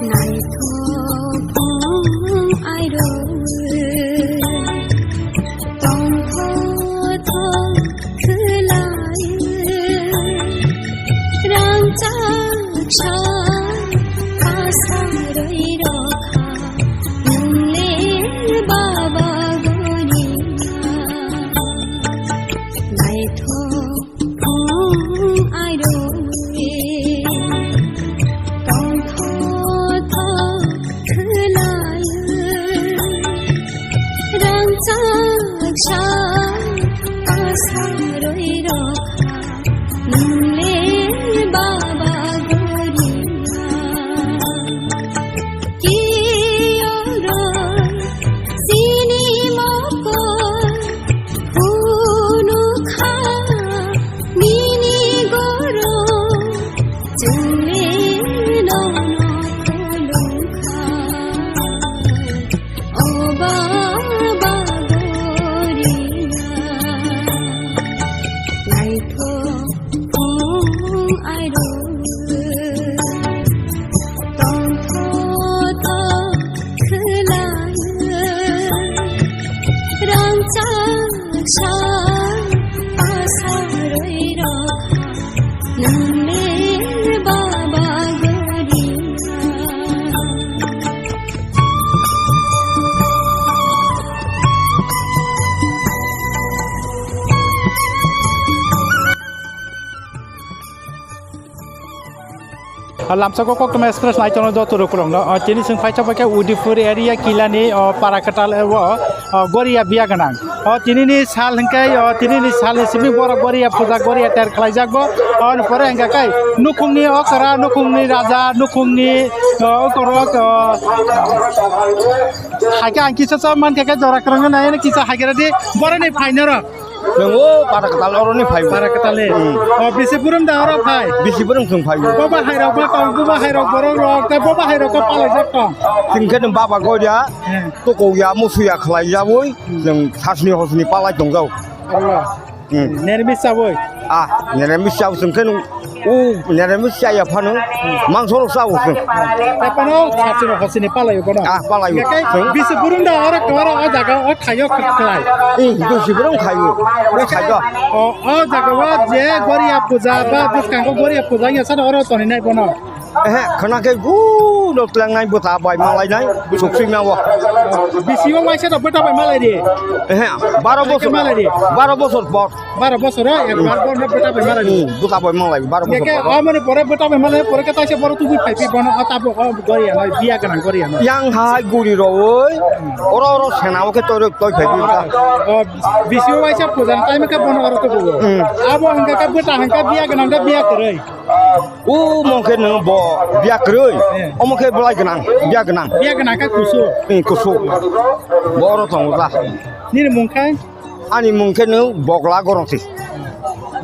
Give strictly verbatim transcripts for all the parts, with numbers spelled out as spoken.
Naithok phung airok tongthothok khwlai, rangchak sa pasarwi rokha, nwng le baba goriya. Naithok phung airok tongthothok khwlai, rangchak sa pasarwi rokha, nwng le baba goriya. Kiyoroi sini mokol hunu kha nini goro, chwng le nono khulum kha, o baba goriya. Naithok phung airok tongthothok khwlai, rangchak sa pasarwi rokha, nwng le baba goriya. Lamsako Koktwma Express naitono joto rwkhlongno, o, tini chwng phaichok bai khe Udaipur area Kilani, o, Parakwtal, o, o, Goria biya gwnang. O, tinini sal hwnkhe, o, tinini salni simi borok Goria puja, Goria ter khlaijak bo. O, ani pore hwnkhe kai nukhungni okra, nukhungni raja, nukhungni, o, okorok, o, haikhe ang kisa sa mankha khe jora kwrwngno nai kisa haikhe radi boroni phainaro. Nwng o Parakwtal oroni phaibo. Parakwtal ni? Hmm. O, bisi burum da oro phai? Bisi burum chwng phaibo. Boba hairok ma tong, boba hairok borok rok, tei boba hairok ko palaijak tong? Chwng khe nwng baba goria, hmm, tukuk ya, musu ya khlai yaui, hmm, chwng sasni hosni palai tongjao. Allah. Hmm. Neramis chaui? Ah, neramis chaui chwng khe nwng O, neramis chaya phano, mangso rok chao chwng. Tei phano sasini hosini palaio bono. Ah, palaio. Hingke chwng. Bisi burung da oro, oro o jaga o khaio khlai. Eh, bisi burung khaio. O khaio. O, o jaga o je Goria puja ba bwskango Goria puja ya sano oro toni nai bono. Ehe, khana khe gu no tlang nai bwta bai malai nai, suk sui ma o. Bisi o waisa da bwta bai malai ri. Ehe, baro bosor. Malai ri. Baro bosor por. Baro bosor o ekbar bono bwta bai malai. Hmm, bwta bai malai, baro bosor. Hingke pore. Amoni pore bwta bai malai, pore khe taisa boro tubui phai phi bono, o tabuk o Goria no, biya gwnang Goria no. Yang hai guri rowoi, oro oro sena o khe toi rok toi phai phi ta. O, bisi o waisa puja time khe bono oro tubu. Hmm. Abo hingke khe bwta hingke biya gwnang khe biya kwrwi. O mong khe nwng bo biya kwrwi, eh, omo khe bwlai gwnang, biya gwnang. Biya gwnang khe kusu. Hmm, kusu. Bo oro tongo ta. Nini mung khe? Ani mung khe no Bogla Gorongsi.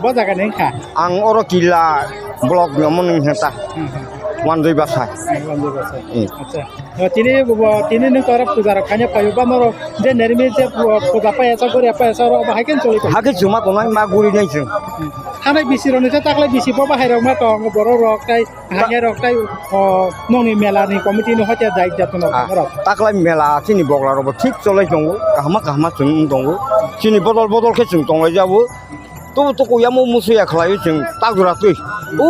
Bo jaga ni wngkha? Ang oro Killa block ni omo ni wngkha ta. Hmm, hmm. Wanjoi Basa. Hmm, Wanjoi Basa. Hmm. Acha. O, tini bo, tini nung kora puja rok khaina payo ba noro je nermi je pu-, puja paya sa Goria paya sa oro ba hai khe choli. Hakhe chuma tongnai ma guri nai chwng. Hmm. Thanai bisi rok ni je taklai bisi bo bahai rok ma tong borok rok tai Hanya rok tai, o, nongni mela ni committee no hoite dai jatno. Ah, borok. Taklai mela chini Bogla rok bo thik cholai tongo, kahama kahama chwng wng tongo. Chini bodol bodol khe chwng tonglai jabo. Tubu tuku yamo musuya khlai chwng tak jora twi. O,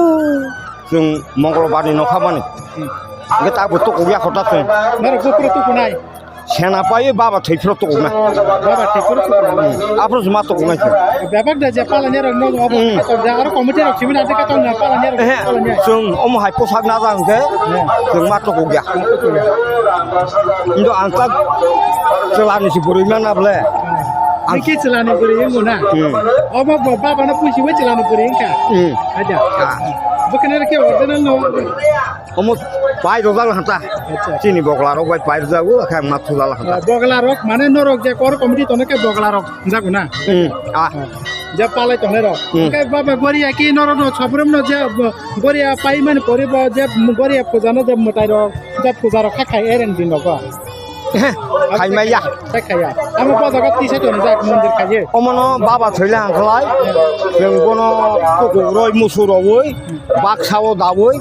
chwng Mongolbar ni nokha mani. Hmm. Hingke tak bo tuku ya khota chwng. Naro gopro tuku nai. Sena pai baba thwi phro tuku na. Baba thwi phro tuku na. Hmm. Aphro juma tuku na. Bebak da je pala ne rok no obo. Hmm. To da aro committee rok chimina de ka to na pala ne rok. Ehe, pala ne. Chwng omo hai posak na jang khe. Hmm. Chwng ma tuku ya. Indo ang tak chwla ni si bwrwi ma na ble. Hmm. Ang ke chwla ni bwrwi mo na. Hmm. Obo bo baba no pusi we chwla ni bwrwi ka. Hmm. Aja. Ah. Bokene ke original no. Omo pai rojak hanta. Acha. Chini Bogla rok bai pai rojak o, akhe ang ma thujak hanta. Ah, Bogla rok, mane norok je core committee tono khe Bogla rok jago na? Hmm, ah. Ah, je palai tongnai rok. Hmm. Khe baba Goria ki norok no sabrum no je, bo, Goria pai mani pori bo je Goria puja no je mwtai rok, je puja rok kha khai ereng din rok. Khaimaya. Khaimaya. Amo bo jaga tisa tonijak mondir khaye. Omono baba thwile ang khlai. Chwng bono kukukroi musu rogwi, baksa-o dawi,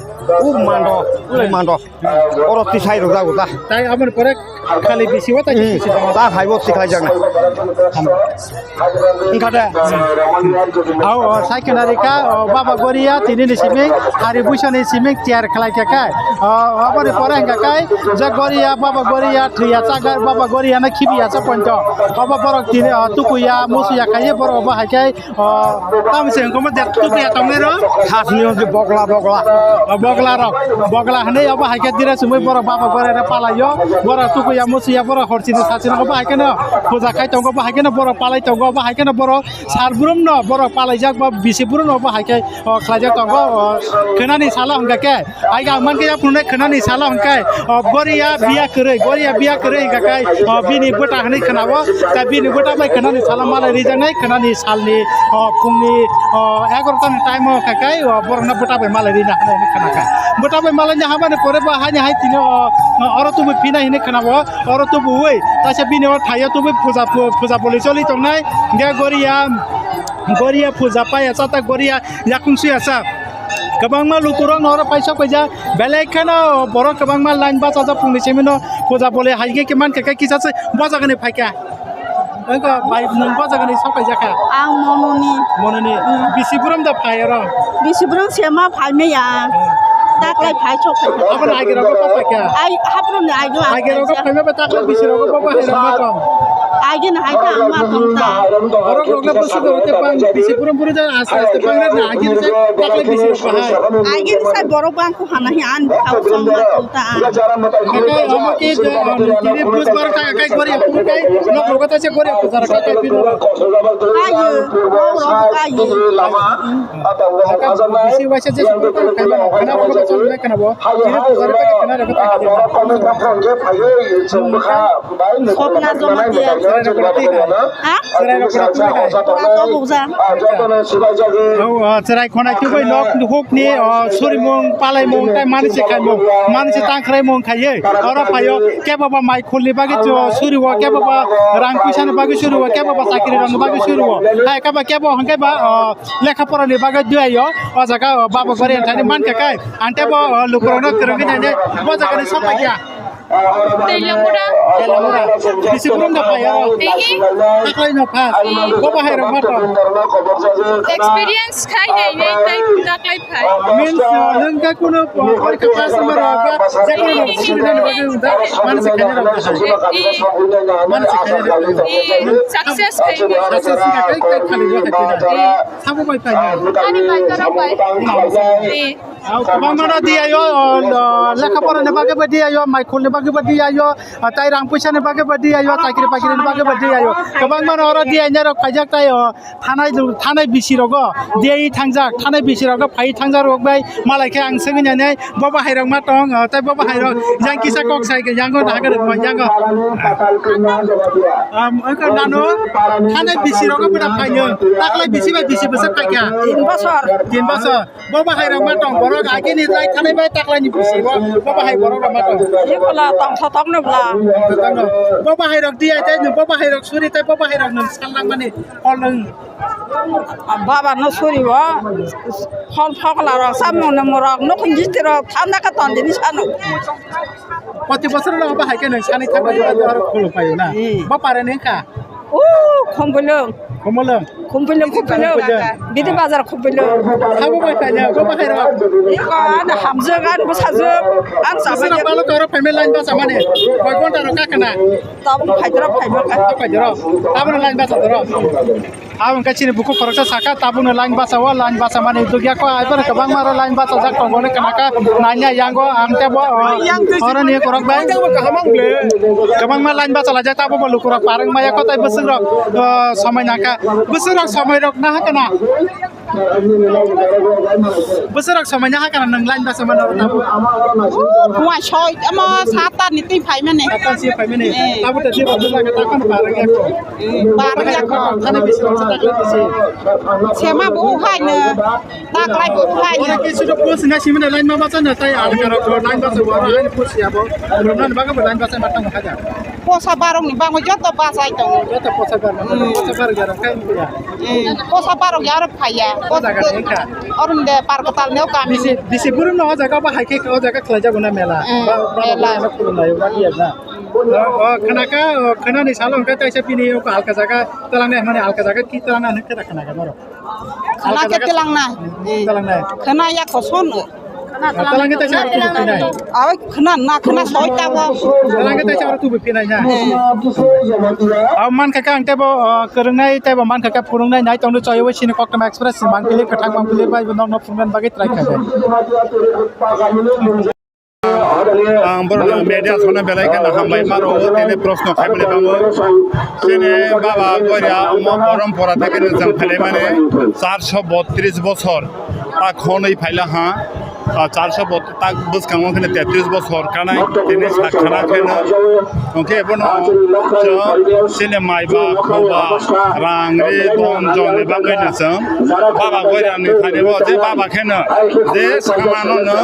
uk mando, uk mando. Oro tisai rwjak ta. Tai aboni pore khali bisi o tai bisi. Ta phaibo tikhlai jakna. Wngkha de. Ao, o, sai khna rikha, o, Baba Goria, tini ni simi, hari buisa ni simi, chair khlai kha kha. O, aboni pore hingkha kai, je Goria, Baba Goria, thwiya chagar, Baba Goria na khibiya cha ponto. Obo borok tini, o, tukuya, musuya khaye, borok obo hai khe, o, tamo se hingkha mo de tukuya tongnai ro. Khasni hwnse bogla, bogla. O, bogla rok, bogla hwnwi obo hai khe dire sumui borok Baba Goria na palaio, borok tukuya, musuya, borok horchini sachini obo hai khe no puja khai tongo, obo hai khe no borok palai tongo, obo hai khe no borok Sar brum no borok palaijak ba bisi brum no bo hai khe, o, khlaijak tongo, o, khwnani salo hwnkha khe, ai ga man khe yaphuru nai khwnani salo hwnkhe, o, Goria biya kwrwi, Goria biya kwrwi hwnkha khe, o, bini bwta hwnwi khwnao, ta bini bwta bai khwnani salo malai rijak nai, khwnani salni, o, phungni, o, egarota ni time o hwnkha khe, o, borok no bwta bai malai rina hwnwi khwna kha. Bwta bai malai ni hamani pore bo haini hai tini, o, oro tubu phina hwnwi khwnao. Oro tubuwi, taisa bini o thaio tubui puja, pu-, puja boli choli tongnai. Hingke Goria, Goria puja paiya cha ta Goria yakung suya cha. Kwbangma lukurok no oro paisa paijak. Belai kheno borok kwbangma line bachajak phungni simi no puja boli hai khe mankha khe kisa se bojagani phaikha. Wngkha bai nwng bojagani sok paijak kha. Ang mononi. Mononi. Hmm. Bisi burum da phai oro. Bisi burum sema phai maya. Hmm. Taklai phai sok phai. Aboni agi rogo pa paikha. Ai, haprom ni agi ang Agi rogo phai. Phai ma ba taklai bisi rogo pa pa hai ma tong. Agi na hai ta ang ma tong ta. Borok rok le bosu do te bang bisi burum burum da aste aste bang na agi ni sai taklai bisi rogo pa hai. Agi ni sai borok bang ko hana hi an khau song ma tong ta. Kaka omo ke je, um, tini bus bar ta kai gori apu kai nok rogo ta se gori apu jara kai kai pino. Ayo, rok ayo. Kaka bisi waisa je sukul ta kai ma khana rogo ta chong le khana bo. Tini bus bar ta khana rogo ta khana. Sopna joma dia. Chwrai rok kwrak twi hai. Ha? Chwrai rok kwrak twi hai. Kwrak tobukjak. Au, o, chwrai khonai tubui nok hukni, o, surimung, palaimung, tai manwi se khaimung, manwi se tangkhraimung khaiwi. Oro phaio, kebo ba mai khulni bagwi cho-, suriwo, kebo ba rang puisani bagwi suriwo, kebo ba chakri rokni bagwi suriwo. Hai khe ba kebo hwnkhe ba, o, lekha porani bagwi duaio. O jaga, o, Baba Goria thani mankha kai. Ante bo, o, lukurokno kwrwngwi nainai. Bo jagani sokpaiya. Teilamura. Teilamura. Bisi burum da phai aro. Tei. Taklai no pha. Bo bahai rok ma tong. Experience khai nai nai tai taklai phai. Means, uh, nung ka kuno po-, porikha pass ma rok ba, je kuno rok suri nani bagwi unda, mani se khani rok bahai. Mani se khani rok. Success khai nai. Success khai kai kai khali bo hai kai. Sabo bai phai nai. Ani bai tara bai. Tei. Au, kwbangma no di ayo, o, o, lekha pora ni bagwi bo di ayo, mai khul ni bagwi bo di ayo, o, tai rang puisa ni bagwi bo di ayo, chakri bakri ni bagwi bo di ayo. Kwbangma no oro di aina rok paijak tai, o, thanai, thanai bisi rogo di ai thangjak, thanai bisi rogo phai thangjak rok bai malai khe ang swngwi nai nai, bo bahai rok ma tong, o, tai bo bahai rok yang kisa kok sai khe yango da hagre mo yango. Am, oi ko nano, thanai bisi rogo bwda phai nyo, taklai bisi bai bisi bwswk phai kha. Tin bosor. Tin bosor. Bo bahai rok ma tong, borok agini lai thanai bai taklai ni bisi bo, bo bahai borok rok ma tong. Ye bwla tong thotok no bwla. Thotok no. Bo bahai rok di ai tai, bo bahai rok suri tai, bo bahai rok nung sal nang mani, hol nung. Baba no suri bo, hol phokla rok, samung no morok, no khun gisti rok, thanda ka ton dini sanu. Poti bosor no bahai ke nung sani thangbai, aro khulu payo na. Hmm. Bo pare neng kha. O, Khumphwlwng. Khumphwlwng. Khumphwlwng, Khumphwlwng. Khumphwlwng. Bidi bazar Khumphwlwng. Sabo bai phai na, bo bahai rok. Iko ano hamjwk, ano bwsajwk, ano chamani. Bwswk rok balo toro phaimai line basa mani. Koi ghonta rok kakana. Tabuk phaidoro, phaima kha. Phaidoro. Tabuk line basa doro. Abo wngkha chini bukhuk khoroksa saka, tabukno line basa o, line basa mani dugya kho, aiphano kwbangma aro line basa jak tongo, hwnwi khna kha, nanya yango ang tebo, o, oro ni khorok bai. Kwbangma line basa laijak, tabukbo lukurok parwng maya kho, tai bwswk rok, o, somai nangkha. Bwswk rok Somoi rok na hakana. Bwswk rok somoi na hakana nwng line basa mano rok na. Wai soi ama sata ni twi phai mane. Sata si phai mane. Eh. Abo ta si rok na ka ta kono barang ya ko. Barang ya ko. Thani bisi rok sa ta ko si. Sema bo hai na. Taklai bo hai. Ora ke sudo pus na simana line ma basa na tai alkara ko line basa wara ai pus ya bo. Nan baga bo line basa matang haja. Posa barong ni bango joto basa ai tongo. Joto posa bar ma. Hmm. Posa bar garang kai ya. Hmm. Posa barong ya aro phaya. Posa jaga ni ka. Orun de par kotal neo kami. Bisi bisi burung no jaga ba hai ke o jaga khlai jago na mela. Hmm, ba ba mela. Ba kurun na yo ba ya na. O o khana ka o khana ni salo ka tai sa pini o alka jaga talang ne mane alka jaga ki talang na ne ka khana ka maro. Khana khe tilang nai. Tilang nai. Khana ya koson. Tilang khe taisa aro tubu pinai. Aw khana na khana soi ta bo. Tilang khe taisa aro tubu pinai na. Aw man kha ka ang tebo kwrwngnai tebo man kha ka phwrwngnai nai tongno choyo sini Koktwma Express mangpili kwthang mangpili bai bo nokno phwrwngna bagwi try kha. Ang borokno media sona belai kheno hambai maro, tini proshno khaimani bango. Chini baba goria omo porompora theke no chwng phailaimani charso botris bosor ta khonwi phaila ha. Ah, charso bot-, tak bwskango kheno tetris bosor kanai, tini sak khana kheno. Hwnkhe bono chwng chini maiba, khoba, rang ri, don, jon ni bagwi no chwng baba goira ni thani bo je baba kheno je samano no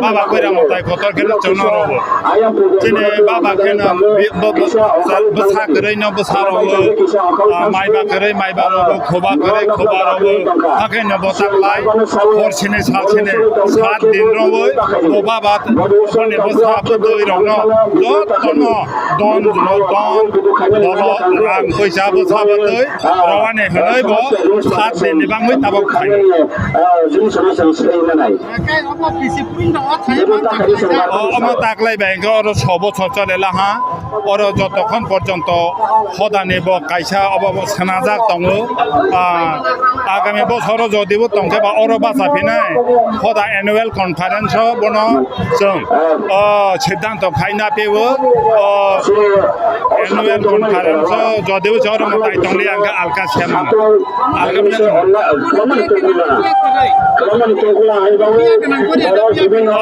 baba goira mwtai kotor kheno chwngno rogo. Chini baba kheno bi-, bo-, bo-, bwsa kwrwi no bwsa rogo, ah, maiba kwrwi maiba rogo, khoba kwrwi khoba rogo. Hakhe no bo taklai hor sini sal sini sat din rogwi bo baba boni bwsa bwtwi rokno jotono don don bolo rang poisa bwsa bwtwi rowani hwnwi bo sat din ni bangwi tabok phaio. O, omo taklai bai hwnkhe oro so bochor chole laha. Oro jotokhon porjonto hodani bo kaisa obo bo swnajak tongo. Ah, agami bosoro jodibo tongkhe ba oro bacha phinai hoda annual conference o bono chwng, o, siddhanto khaina pebo, o, annual conference o jodibo se oro mwtai tongli ang khe alka se mano. Alka bini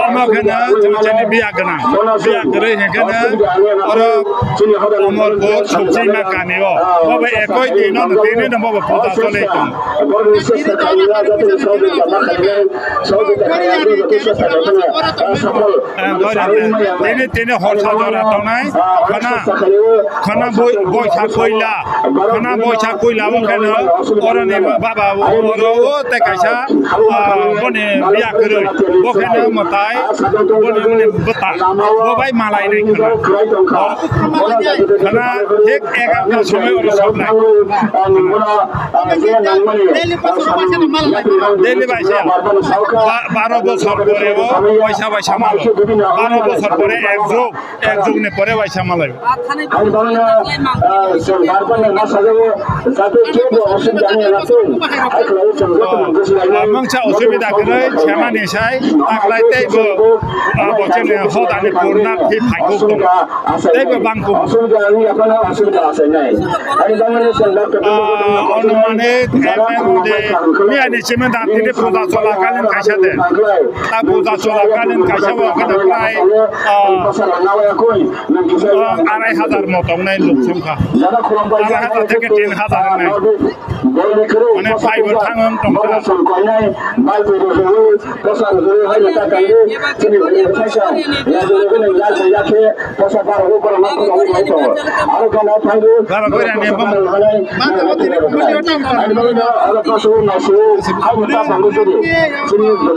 omo kheno chwng chini biya gwnang. Biya kwrwi hwnkhe no oro Omorpur Sukchima kami o. Bobo ekoi dino no tini no bobo puja chole tong. Tini tini horsa jora tongnai. Khana khana boi boisa koila. Khana boisa koila wngkhe no oroni baba oro o tei kaisa, ah, boni biya kwrwi. Bo khe no mwtai boni bwta. Bo bai malai nai khwna. Khwna thik egarta somoi oro soknai. Daily baisa. Ba-, baro bosor pore o waisa waisa malo. Baro bosor pore ek jug. Ek jugni pore waisa malai. Ang bangno, ah, chwng barbarno ma sajago, jate kebo osubida wngya na tong, hai khwlaiwi chwng jotono bujlainai. Ah, mungsa osubida kwrwi, semani sai, taklai teibo, ah, bo chini hodani purna thi phaikuk tongo. Teibo bangkuk. Osubida wngya phano osubida achainai. Ang bangno chwng barbarno, ah, ono mane, M M de, miyani chimenda tini puja chola kalin kaisa de. Ta puja chola kalin kaisa bo khe prai, ah, ah, arai hajar mo tongnai luk songkha. Arai hajar theke tin hajar wngnai. Mane phaibo thang wng tongkha. Baba goirani bang.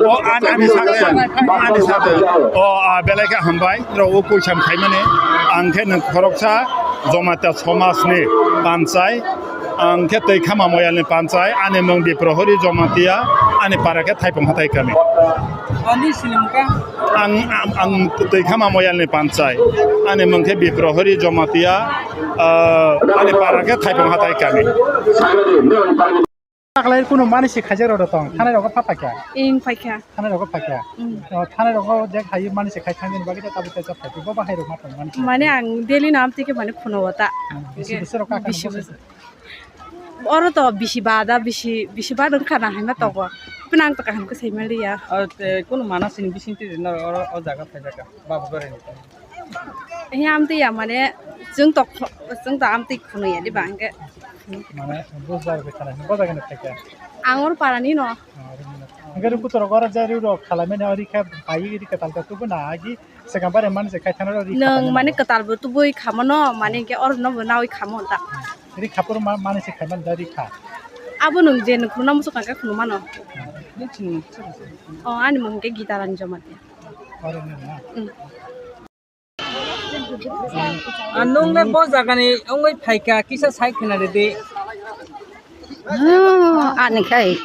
O, an-, ani sakhe, ani sakhe. O, ah, belai khe hambai, rok o kuisam khaimani. Ang khe nwng khoroksa Jamatia somajni panchai. Ang khe Twikhama Moyalni panchai. Ani mung Biprohori Jamatia. Ani para khe Thaipung Hathai kami. Ang, ang, ang Twikhama Moyalni panchai. Ani mung khe Biprohori Jamatia. Ah, ani para khe Thaipung Hathai kami. Taklai kuno mani si khaijak rok tong, thanai rok pha phaikha. Ing phaikha. Thanai rok phaikha. Mm. O, thanai rok je khai mani si khai thangni bagwi ta tabuk ta chap khai. Bo bahai rok ma tong mani si. Mane ang daily no amtwi khe mane phuno wata. Mm, bisi bisi rok ka bisi bisi. Oro to bisi bada, bisi, bisi bada wngkha na hai ma tongo. Phano ang to kaham khe sai manliya. O te kunu manasini bisingtwi rwna oro o jaga phaijak kha, Baba Gorini. He amtwi ya mane, chwng to kho-, chwng to amtwi khunu ya diba hwnkhe. Mane, bujbar khe khana, bo jaga ni phaikha. Ang oro parani no. Hwnkhe rw kutorok oro je rw rok khalai mani ori khe pai ri kwtal khe tubu na agi. Swkang bare mani se khai thangna ri Nwng khapani mane nango. Kwtal bo tubui khamano, mane hwnkhe oro no bo nawi khamo ta. Ri khapuru ma-, mani se khai mani da ri kha. Abo nwng je nwng khuna muchuk kha khe khunu mano. O ani mung hwnkhe Gita Rani Jamatia. Oro nwng na. Mm. Ang nung le bo jaga ni wngwi phaikha kisa sai khna ridi. Hmm, ani khai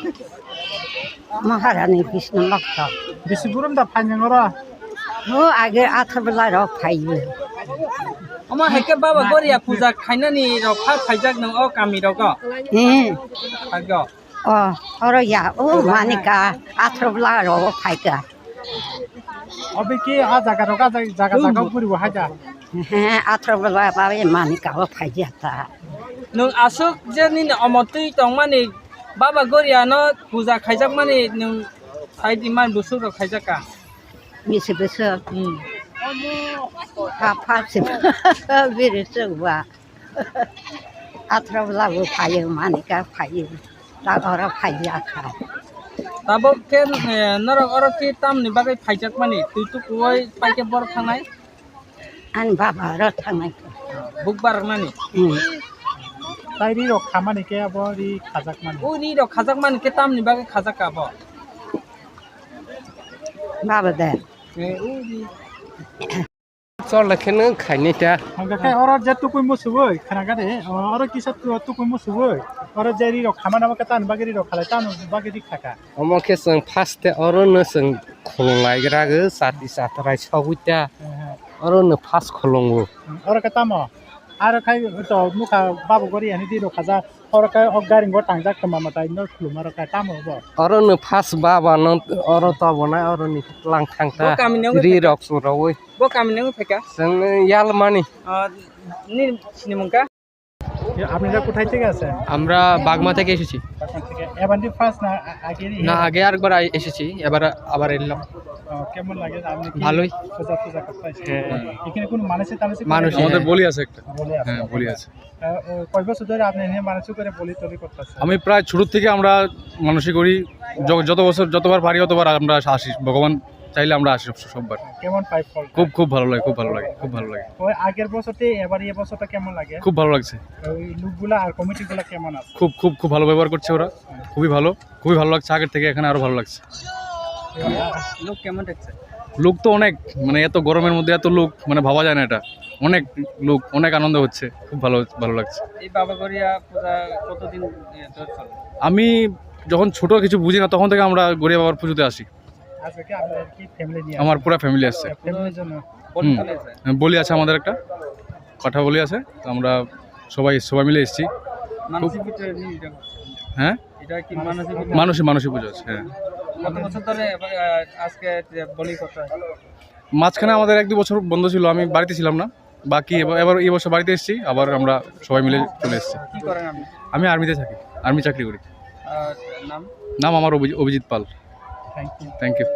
Maharani Krishna Bhakta. Bisi burum da phainang oro? Ho, age Athabela rok phaiyo. Omo hai khe Baba Goria puja khainani rok pha phaijak nang o kami rogo. He. Phago. O, oro ya, o Manika Athabela rok phaika. Obe ki a jaga rok a jaga, jaga, jaga buri bo haja. He, Athabela ba e Manika bo phaiya ta. Nwng aswk je nini omo twi tongmani Baba Goria no puja khaijakmani nwng sai di man busuk rok khaijak ka? Misi busuk. Hmm. Ha pha si biri suk ba. Athabela bo phaiyo, Manika phaiyo. Ta oro phaiya kha. Tabuk khe, eh, norok oro twi tamni bagwi phaijakmani? Twi tukuwai pai khe borok thangnai? Ani baba oro thangnai. Bukbar rwnani? Hmm. Tai ri rok khamani khe abo ri khajakmani? O ri rok khajakmani khe tamni bagwi khajak kha abo? Baba de. Eh, o ri. Chol khe nw khainai ta. Hwnkhe khe oro je tukui musuwi khwnaga de, oro kisa tu-, tukui musuwi, oro je ri rok khamani abo khe tamo bagwi ri rok khalai, tamo bagwi ri khaka. Omo khe chwng first te oro no chwng khulung lai gra gw, chati chatrai sogwi ta. Aha. Oro no first khulungo. Oro khe tamo? Aro khai to nukha Baba Goria ni ri rok khaja. Oro khe o gari ngo tangjak tongma mwtai no khuluma rok khe tamo bo? Oro no first baba no oro to bonai oro ni lang thang ta. Bo kami ni wngwi ri phaikha? Rok sung rogwi. Bo kami ni wngwi phaikha? Chwng yal mani. Ah, ni sinimung kha? ये आप लोग कोथाय থেকে আছেন? আমরা বাগমা থেকে এসেছি। বাগমা থেকে। এবার কি ফার্স্ট না আ-, আগে না, আগে আরেকবার আই-, এসেছি, এবার আবার এলাম। আহ, কেমন লাগে? আপনি কি ভালোই। পূজা টুজা করতে আসছেন? হ্যাঁ। এখানে কোনো মানুষে টানুষে করে? মানুষে, আমাদের হ্যাঁ। বলি আছে একটা। বলি আছে। হ্যাঁ, বলি আছে। আহ, ও, কয় বছর ধরে আপনি এখানে মানুষে করে বলি তলি করতেছেন? আমি প্রায় ছোট থেকে আমরা মানসিক করি, য-, যত বছর, যতবার পারি অতবার আমরা আসি। ভগবান চাইলে আমরা আসি সব, সববার। কেমন পাই ফলটা? খুব, খুব ভালো লাগে, খুব ভালো লাগে, খুব ভালো লাগে। ওই আগের বছরতে এবার এই বছরটা কেমন লাগে? খুব ভালো লাগছে। ওই লোকগুলা আর কমিটিগুলা কেমন আছে? খুব, খুব, খুব ভালো ব্যবহার করছে ওরা, খুবই ভালো, খুবই ভালো লাগছে আগের থেকে, এখানে আরো ভালো লাগছে। লোক কেমন দেখছে? লোক তো অনেক, মানে এত গরমের মধ্যে এত লোক, মানে ভাবা যায় না এটা। অনেক লোক, অনেক আনন্দ হচ্ছে, খুব ভালো, ভালো লাগছে। এই বাবা গড়িয়া পূজা কতদিন, এ, ধরে চলে? আমি যখন ছোট কিছু বুঝি না, তখন থেকে আমরা গড়িয়া বাবার পুজোতে আসি। আজকে কি আপনাদের কি ফ্যামিলি নিয়ে আমার আসছেন? পুরা ফ্যামিলি আসছে। ফ্যামিলির জন্য? হুম। বলি আছে আমাদের একটা, পাঠা বলি আছে, তো আমরা সবাই, সবাই মিলে এসেছি। মানসিক ভিতরে নিয়ে এটা করছেন? হ্যাঁ? এটা কি মানসিক ভিতরে? মানসিক, মানসিক পুজো আছে, হ্যাঁ। কত বছর ধরে, আহ, আজকে বলি করতে হয়? মাঝখানে আমাদের এক দু বছর বন্ধ ছিল, আমি বাড়িতে ছিলাম না। বাকি এবার, এবার এই বছর বাড়িতে এসেছি, আবার আমরা সবাই মিলে চলে এসেছি। কি করেন আপনি? আমি আর্মিতে থাকি, আর্মি চাকরি করি। আর নাম? নাম আমার Abhi-, Abhijit Pal. Thank you. Thank you.